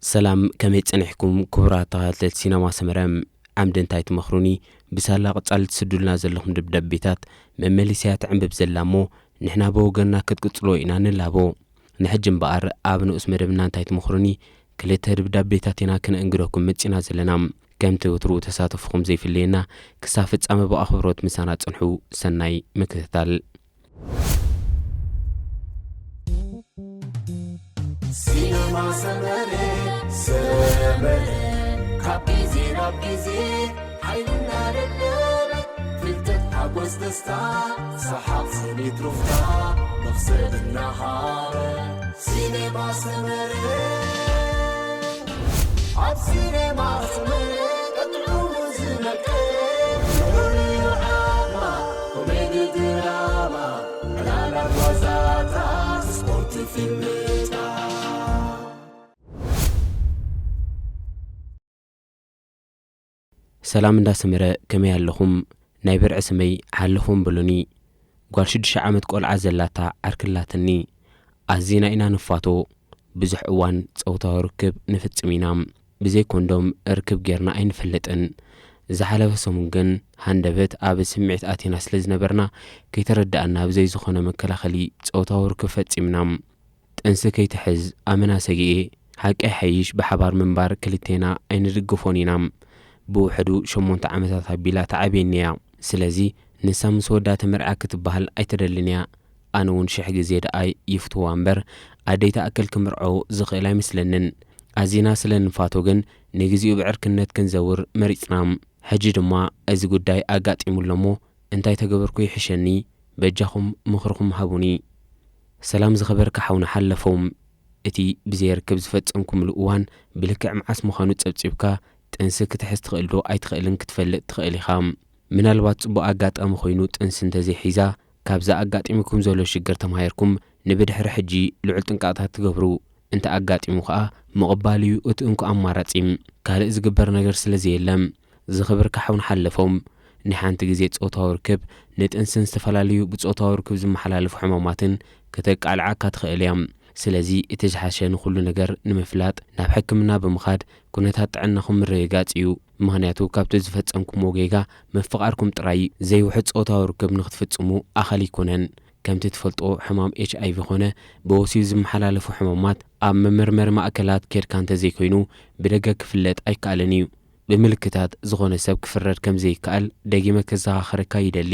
ሰላም፣ ከመይ ጸኒሕኩም ክቡራት ተኸታተልቲ ሲነማ ሰመረ? ዓምዲ እንታይ ትመኽሩኒ? ብሳላ ቀጻሊ ትስዱልና ዘለኹም ደብዳቤታት መመሊሰያ ትዕንብብ ዘላ እሞ፣ ንሕና ብወገንና ክትቅጽልዎ ኢና ንላቦ። ንሕጂ እምበኣር ኣብ ንኡስ መደብና እንታይ ትመኽሩኒ? ክልተ ደብዳቤታት ኢና ክነእንግደኩም መጺና ዘለና። ከምቲ ወትሩ ተሳተፍኹም ዘይፍለየና፣ ክሳብ ፍጻመ ብኣኽብሮት ምሳና ጽንሑ። ሰናይ ምክትታል። ሲነማ ሰመረ፣ ሰመረ፣ ካብ ግዜ ናብ ግዜ ሓይልና ደለበ፣ ፍልጠት ሓጎስ ደስታ፣ ሰሓቕ ስኒት ሩፍታ፣ መኽሰብ እናሃበ። ሲነማ ሰመረ፣ ኣብ ሲነማ ሰመረ፣ ቀጥዑ ዝመቀ፣ ፍቕሪ ዓማ፣ ኮሜዲ ድራማ፣ ዕላላት ዋዛታት፣ ስፖርት ፊልምታት። ሰላም እንዳ ሰመረ፣ ከመይ ኣለኹም? ናይ ብርዒ ስመይ ሓለፎም በሉኒ። ጓል ሽዱሽተ ዓመት ቆልዓ ዘላታ ዓርኪ ኣላትኒ። ኣዚና ኢና ንፋቶ። ብዙሕ እዋን ጾታዊ ርክብ ንፍጽም ኢና። ብዘይ ኮንዶም ርክብ ጌርና ኣይንፈልጥን። ዝሓለፈ ሰሙን ግን ሃንደበት ኣብ ስምዒት ኣቲና ስለ ዝነበርና፣ ከይተረድኣና ብዘይ ዝኾነ መከላኸሊ ጾታዊ ርክብ ፈጺምና። ጥንሲ ከይትሕዝ ኣመና ሰጊኤ፣ ሓቂ ይሓይሽ ብሓባር ምንባር ክልቴና ኣይንድግፎን ኢና። ብውሕዱ ሸሞንተ ዓመታት ኣቢላ ተዓብየኒ እያ። ስለዚ ንሳ ምስ ወዳ ተመርዓ ክትበሃል ኣይትደልን እያ። ኣነ እውን ሽሕ ግዜ ደኣ ይፍትዋ እምበር፣ ኣደይ ትኣክል ክምርዖ ዝኽእል ኣይመስለንን። ኣዚና ስለ ንፋቶ ግን ንግዚኡ ብዕርክነት ክንዘውር መሪጽና። ሕጂ ድማ እዚ ጉዳይ ኣጋጢሙ ኣሎ እሞ እንታይ ተገበርኩ ይሕሸኒ? በጃኹም ምኽርኹም ሃቡኒ። ሰላም ዝኸበርካ ሓውና ሓለፎም፣ እቲ ብዘይ ርክብ ዝፈጸምኩምሉ እዋን ብልክዕ መዓስ ምዃኑ ጸብጺብካ ጥንሲ ክትሕዝ ትኽእል ዶ ኣይትኽእልን ክትፈልጥ ትኽእል ኢኻ። ምናልባት ጽቡቕ ኣጋጣሚ ኮይኑ ጥንሲ እንተዘይሒዛ፣ ካብዚ ኣጋጢሙኩም ዘሎ ሽግር ተማሂርኩም ንብድሕሪ ሕጂ ልዑል ጥንቃቕታት ትገብሩ። እንተ ኣጋጢሙ ከኣ ምቕባል እዩ እቲ እንኮ ኣማራጺ። ካልእ ዝግበር ነገር ስለ ዘየለ። ዝኽብርካ ሓው ንሓለፎም፣ ናይ ሓንቲ ግዜ ጾታዊ ርክብ ንጥንስን ዝተፈላለዩ ብጾታዊ ርክብ ዝመሓላለፉ ሕማማትን ከተቃልዓካ ትኽእል እያ። ስለዚ እቲ ዝሓሸ ንኹሉ ነገር ንምፍላጥ ናብ ሕክምና ብምኻድ ኩነታት ጥዕናኹም ምርግጋጽ እዩ። ምኽንያቱ ካብቲ ዝፈጸምኩምዎ ጌጋ ምፍቓርኩም ጥራይ ዘይውሑድ ጾታዊ ርክብ ንኽትፍጽሙ ኣኸል ኣይኮነን። ከምቲ ትፈልጦ ሕማም ኤች ኣይ ቪ ኮነ ብወሲብ ዝመሓላለፉ ሕማማት ኣብ መመርመሪ ማእከላት ኬድካ እንተዘይኮይኑ ብደገ ክፍለጥ ኣይከኣልን እዩ። ብምልክታት ዝኾነ ሰብ ክፍረድ ከም ዘይከኣል ደጊመ ከዘኻኽረካ ይደሊ።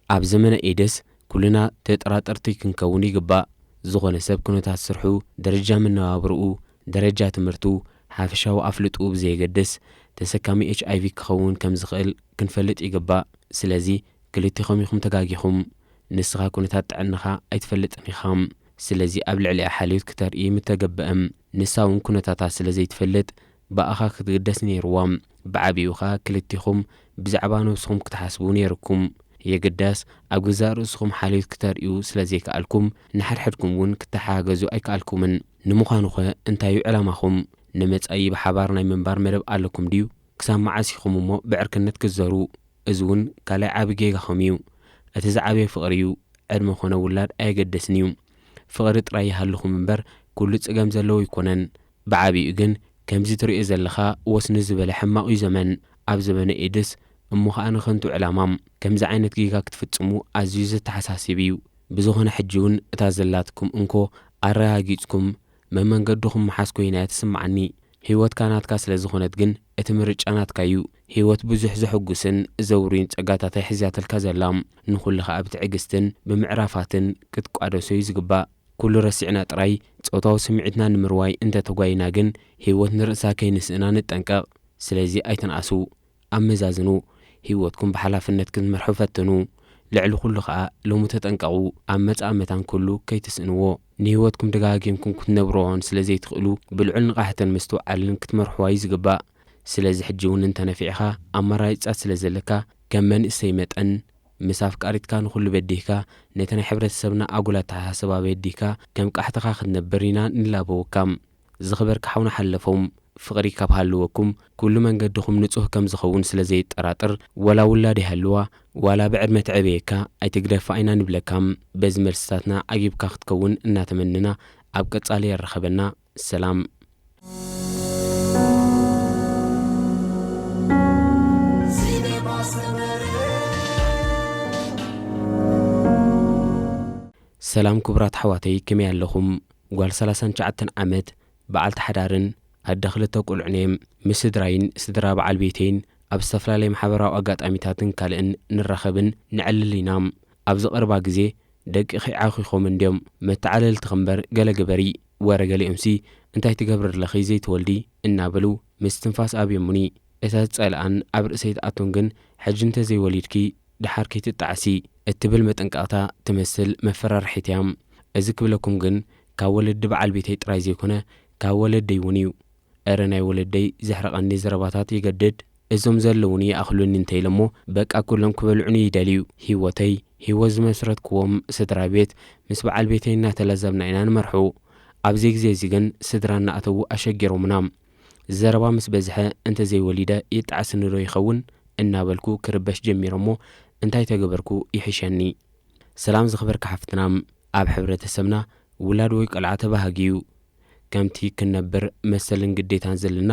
ኣብ ዘመነ ኤድስ ኩልና ተጠራጠርቲ ክንከውን ይግባእ። ዝኾነ ሰብ ኩነታት ስርሑ፣ ደረጃ መነባብርኡ፣ ደረጃ ትምህርቱ፣ ሓፈሻዊ ኣፍልጥኡ ብዘየገድስ ተሰካሚ ኤች ኣይ ቪ ክኸውን ከም ዝኽእል ክንፈልጥ ይግባእ። ስለዚ ክልቴኹም ኢኹም ተጋጊኹም። ንስኻ ኩነታት ጥዕናኻ ኣይትፈልጥን ኢኻ። ስለዚ ኣብ ልዕሊኣ ሓልዮት ክተርኢ ምተገበእም። ንሳ እውን ኩነታታ ስለ ዘይትፈልጥ ብኣኻ ክትግደስ ነይርዋ። ብዓቢኡ ኸኣ ክልቴኹም ብዛዕባ ነብስኹም ክትሓስቡ ነይርኩም። የግዳስ ኣብ ገዛእ ርእስኹም ሓልዮት ክተርእዩ ስለ ዘይከኣልኩም፣ ንሓድሕድኩም እውን ክትተሓጋገዙ ኣይከኣልኩምን። ንምዃኑኸ እንታይ እዩ ዕላማኹም? ንመጻኢ ብሓባር ናይ ምንባር መደብ ኣለኩም ድዩ? ክሳብ መዓስ ኢኹም እሞ ብዕርክነት ክትዘሩ? እዚ እውን ካልኣይ ዓቢ ጌጋኹም እዩ። እቲ ዝዓበየ ፍቕሪ እዩ። ዕድመ ኾነ ውላድ ኣየገደስን እዩ። ፍቕሪ ጥራይ ይሃልኹም እምበር ኩሉ ጸገም ዘለዎ ኣይኮነን። ብዓቢኡ ግን ከምዚ ትርእዮ ዘለኻ ወስኒ ዝበለ ሕማቕ እዩ ዘመን። ኣብ ዘመነ ኤድስ እሞ ኸኣ ንኸንቱ ዕላማ ከምዚ ዓይነት ጌጋ ክትፍጽሙ ኣዝዩ ዘተሓሳስብ እዩ። ብዝኾነ ሕጂ እውን እታ ዘላትኩም እንኮ ኣረጋጊጽኩም መመንገድኹም ምሓዝ ኮይና እያ ትስምዓኒ። ህይወትካ ናትካ ስለ ዝኾነት ግን እቲ ምርጫ ናትካ እዩ። ህይወት ብዙሕ ዘሐጉስን ዘውርዩን ጸጋታት እያ ሒዛትልካ ዘላ። ንኹሉ ኸኣ ብትዕግስትን ብምዕራፋትን ክትቋደሶ እዩ ዝግባእ። ኩሉ ረሲዕና ጥራይ ጾታዊ ስምዒትና ንምርዋይ እንተ ተጓይና ግን ህይወት ንርእሳ ከይንስእና ንጠንቀቕ። ስለዚ ኣይትንኣሱ። ኣመዛዝኑ። ህይወትኩም ብሓላፍነት ክትመርሑ ፈትኑ። ልዕሊ ኩሉ ኸኣ ሎሚ ተጠንቀቑ። ኣብ መጻኢ መታን ኩሉ ከይትስእንዎ። ንህይወትኩም ደጋጊምኩም ክትነብርዎን ስለ ዘይትኽእሉ ብልዑል ንቕሓትን ምስትውዓልን ክትመርሕዋ እዩ ዝግባእ። ስለዚ ሕጂ እውን እንተ ነፊዕኻ ኣማራጺታት ስለ ዘለካ ከም መንእሰይ መጠን ምስ ኣፍቃሪትካ ንኹሉ በዲህካ ነቲ ናይ ሕብረተሰብና ኣጉል ኣተሓሳስባ በዲህካ ከም ቃሕትኻ ክትነብር ኢና ንላበወካ። ዝኸበርካ ሓውና ሓለፎም፣ ፍቕሪ ካብ ሃለወኩም፣ ኩሉ መንገድኹም ንጹህ ከም ዝኸውን ስለ ዘየጠራጥር፣ ዋላ ውላድ ይሃልዋ፣ ዋላ ብዕድመ ትዕበየካ፣ ኣይትግደፋ ኢና ንብለካ። በዚ መልስታትና ዓጊብካ ክትከውን እናተመነና፣ ኣብ ቀጻሊ የራኸበና። ሰላም። ሰላም ክቡራት ኣሕዋተይ፣ ከመይ ኣለኹም? ጓል ሰላሳን ትሽዓተን ዓመት፣ በዓልቲ ሓዳርን ኣደ ክልተ ቆልዑን እየ። ምስ ስድራይን ስድራ በዓል ቤተይን ኣብ ዝተፈላለየ ማሕበራዊ ኣጋጣሚታትን ካልእን ንራኸብን ንዕልል ኢና። ኣብዚ ቀረባ ግዜ ደቅኺ ዓኺኾም እንድዮም፣ መተዓለልትኺ እምበር ገለ ግበሪ፣ ወረ ገሊኦምሲ እንታይ ትገብሪ ኣለኺ ዘይትወልዲ እናበሉ ምስትንፋስ ኣብዮሙኒ። እታ ዝጸልኣን ኣብ ርእሰይ ትኣቱን ግን ሕጂ እንተዘይወሊድኪ ደሓር ከይትጣዓሲ እትብል መጠንቀቕታ ትመስል መፈራርሒት እያ። እዚ ክብለኩም ግን ካብ ወለዲ በዓል ቤተይ ጥራይ ዘይኮነ ካብ ወለደይ እውን እዩ። እረ ናይ ወለደይ ዘሕርቐኒ ዘረባታት ይገድድ። እዞም ዘለዉኒ ይኣኽሉኒ እንተ ኢለሞ በቃ ኩሎም ክበልዑኒ ይደልዩ። ህይወተይ፣ ህይወት ዝመስረትክዎም ስድራ ቤት ምስ በዓል ቤተይ እናተላዘብና ኢና ንመርሑ። ኣብዚ ግዜ እዚ ግን ስድራ እናኣተዉ ኣሸጊሮምና። ዘረባ ምስ በዝሐ እንተዘይወሊደ ይጣዓስኒ ዶ ይኸውን እናበልኩ ክርበሽ ጀሚረ እሞ እንታይ ተገበርኩ ይሕሸኒ። ሰላም ዝኸበርካ ሓፍትና፣ ኣብ ሕብረተሰብና ውላድ ወይ ቆልዓ ተባሃጊ እዩ። ከምቲ ክንነብር መሰልን ግዴታን ዘለና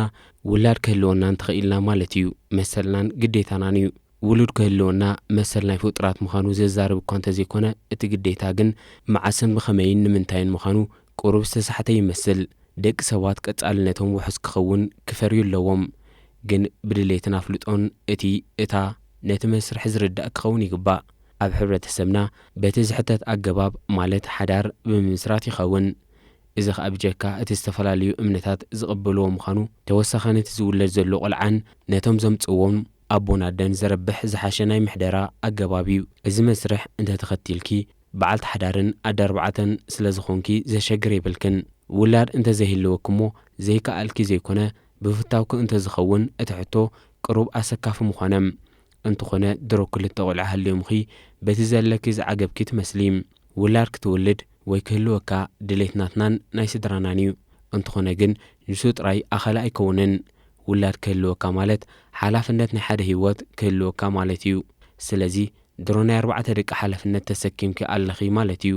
ውላድ ክህልወና እንተኽኢልና ማለት እዩ። መሰልናን ግዴታናን እዩ። ውሉድ ክህልወና መሰል ናይ ፍጡራት ምዃኑ ዘዛርብ እኳ እንተዘይኮነ፣ እቲ ግዴታ ግን መዓስን ብኸመይን ንምንታይን ምዃኑ ቁሩብ ዝተሳሕተ ይመስል። ደቂ ሰባት ቀጻልነቶም ውሑስ ክኸውን ክፈርዩ ኣለዎም። ግን ብድሌትን ኣፍልጦን እቲ፣ እታ ነቲ መስርሕ ዝርዳእ ክኸውን ይግባእ። ኣብ ሕብረተሰብና በቲ ዝሕተት ኣገባብ ማለት ሓዳር ብምምስራት ይኸውን። እዚ ኸኣ ብጀካ እቲ ዝተፈላለዩ እምነታት ዝቕበልዎ ምዃኑ ተወሳኺ ነቲ ዝውለድ ዘሎ ቆልዓን ነቶም ዘምጽእዎም ኣቦን ኣደን ዘረብሕ ዝሓሸ ናይ ምሕደራ ኣገባብ እዩ። እዚ መስርሕ እንተተኸቲልኪ በዓልቲ ሓዳርን ኣደ ኣርባዕተን ስለ ዝኾንኪ ዘሸግር የብልክን። ውላድ እንተዘይህልወኪ እሞ ዘይከኣልኪ ዘይኮነ ብፍታውኪ እንተዝኸውን እቲ ሕቶ ቅሩብ ኣሰካፊ ምኾነ። እንተኾነ ድሮ ክልተ ቆልዓ ሃልዮምኺ በቲ ዘለኪ ዝዓገብኪ ትመስሊ። ውላድ ክትወልድ ወይ ክህልወካ ድሌት ናትናን ናይ ስድራናን እዩ። እንተኾነ ግን ንሱ ጥራይ ኣኸለ ኣይከውንን። ውላድ ክህልወካ ማለት ሓላፍነት ናይ ሓደ ህይወት ክህልወካ ማለት እዩ። ስለዚ ድሮ ናይ ኣርባዕተ ደቂ ሓላፍነት ተሰኪምኪ ኣለኺ ማለት እዩ።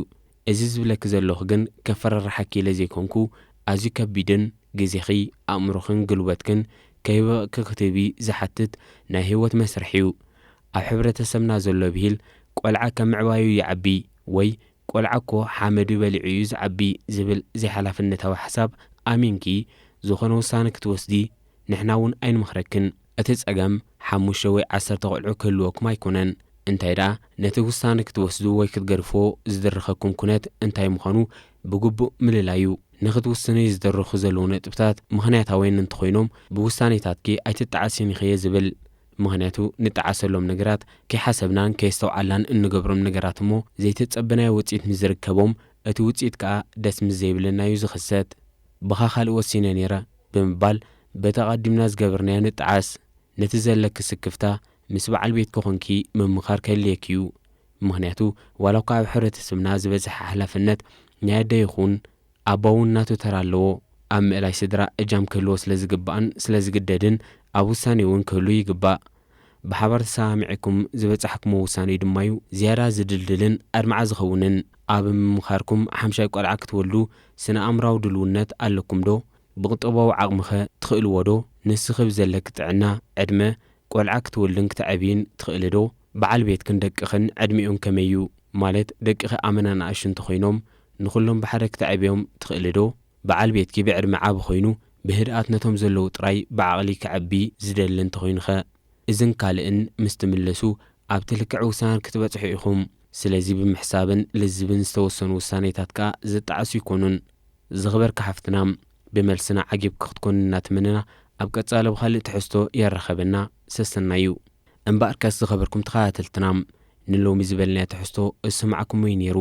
እዚ ዝብለኪ ዘለኹ ግን ከፈራርሓኪ ኢለ ዘይኮንኩ፣ ኣዝዩ ከቢድን ግዜኺ፣ ኣእምሮኽን ጉልበትክን ከይበቕኪ ክትህቢ ዝሓትት ናይ ህይወት መስርሕ እዩ። ኣብ ሕብረተሰብና ዘሎ ብሂል ቆልዓ ከም ምዕባዩ ይዓቢ ወይ ቆልዓ እኮ ሓመዱ በሊዑ እዩ ዝዓቢ ዝብል ዘይሓላፍነታዊ ሓሳብ ኣሚንኪ ዝኾነ ውሳነ ክትወስዲ ንሕና እውን ኣይንመኽረክን። እቲ ጸገም ሓሙሽተ ወይ ዓሰርተ ቆልዑ ክህልወኩም ኣይኮነን። እንታይ ደኣ ነቲ ውሳነ ክትወስዱ ወይ ክትገድፎ ዝድርኸኩም ኩነት እንታይ ምዃኑ ብግቡእ ምልላይ እዩ። ንኽትውስኒ ዝደርኹ ዘለዉ ነጥብታት ምኽንያታውያን እንተኾይኖም ብውሳኔታትኪ ኣይትጠዓስን ኢኺ እየ ዝብል። ምኽንያቱ ንጠዓሰሎም ነገራት ከይሓሰብናን ከየስተውዓልናን እንገብሮም ነገራት እሞ ዘይተጸበናዮ ውጽኢት ምስ ዝርከቦም እቲ ውጽኢት ከኣ ደስ ምስ ዘይብለና እዩ ዝኽሰት። ብኻ ካልእ ወሲነ ነይረ ብምባል በቲ ኣቐዲምና ዝገበርናዮ ንጠዓስ። ነቲ ዘለኪ ስክፍታ ምስ በዓል ቤትኪ ኮንኪ ምምኻር ከድልየኪ እዩ። ምኽንያቱ ዋላ እኳ ኣብ ሕብረተሰብና ዝበዝሐ ሓላፍነት ናይ ኣደ ይኹን ኣቦ እውን ናቱ ተራ ኣለዎ። ኣብ ምእላይ ስድራ እጃም ክህልዎ ስለ ዝግባእን ስለ ዝግደድን ኣብ ውሳኔ እውን ክህሉ ይግባእ። ብሓባር ተሰማሚዕኩም ዝበጻሕኩሞ ውሳኔ ድማ እዩ ዝያዳ ዝድልድልን ኣድማዒ ዝኸውንን። ኣብ ምምኻርኩም ሓምሻይ ቆልዓ ክትወልዱ ስነ ኣእምራዊ ድልውነት ኣለኩም ዶ? ብቁጠባዊ ዓቕምኸ ትኽእልዎ ዶ? ንስኺ ብዘለኪ ጥዕና፣ ዕድመ፣ ቆልዓ ክትወልድን ክተዕብይን ትኽእሊ ዶ? በዓል ቤትክን ደቅኽን ዕድሚኦም ከመይ እዩ? ማለት ደቅኺ ኣመና ንኣሽቱ እንተኾይኖም ንኹሎም ብሓደ ክተዕብዮም ትኽእሊ ዶ? በዓል ቤትኪ ብዕድመ ዓቢ ኮይኑ ብህድኣት ነቶም ዘለዉ ጥራይ ብዓቕሊ ክዕቢ ዝደሊ እንተኾይኑኸ? እዝን ካልእን ምስ ትምለሱ ኣብቲ ልክዕ ውሳነ ክትበጽሑ ኢኹም። ስለዚ ብምሕሳብን ልዝብን ዝተወሰኑ ውሳኔታት ከኣ ዝጠዓሱ ኣይኮኑን። ዝኽበርካ ሓፍትና፣ ብመልስና ዓጊብኪ ክትኮኒ እናተመነና ኣብ ቀጻሊ ብኻልእ ትሕዝቶ የራኸበና። ሰሰናዩ። እምበኣርከስ ዝኸበርኩም ተኸታተልትና፣ ንሎሚ ዝበልናዮ ትሕዝቶ ዝሰማዕኩሞ እዩ ነይሩ።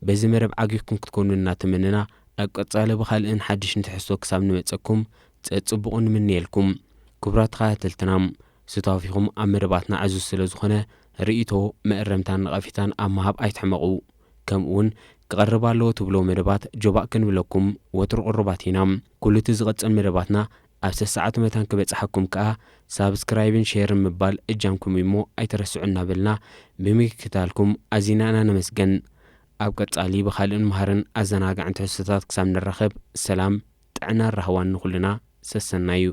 በዚ መደብ ዓጊብኩም ክትኮኑ እናተመነና ኣብ ቀጻሊ ብኻልእን ሓድሽን ትሕዝቶ ክሳብ ንመጸኩም ጸጽቡቑ ንምነየልኩም። ክቡራት ተኸታተልትና፣ ሱታፊኹም ኣብ መደባትና ዕዙዝ ስለ ዝኾነ ርእይቶ፣ መእረምታን ነቐፌታን ኣብ ምሃብ ኣይትሕመቑ። ከምኡውን ክቐርብ ኣለዎ ትብሎ መደባት ጆባእ ክንብለኩም ወትሩ ቅሩባት ኢና። ኩሉ እቲ ዝቐጽል መደባትና ኣብ ሰሰዓቱ መታን ክበጽሓኩም ከኣ ሳብስክራይብን ሼርን ምባል እጃምኩም እዩሞ ኣይትረስዑ እናበልና ብምክትታልኩም ኣዚና ኢና ነመስገን። ኣብ ቀጻሊ ብኻልእን መሃርን ኣዘናጋዕን ትሕዝቶታት ክሳብ ንራኸብ ሰላም፣ ጥዕናን ራህዋን ንኹልና። ሰሰናዩ።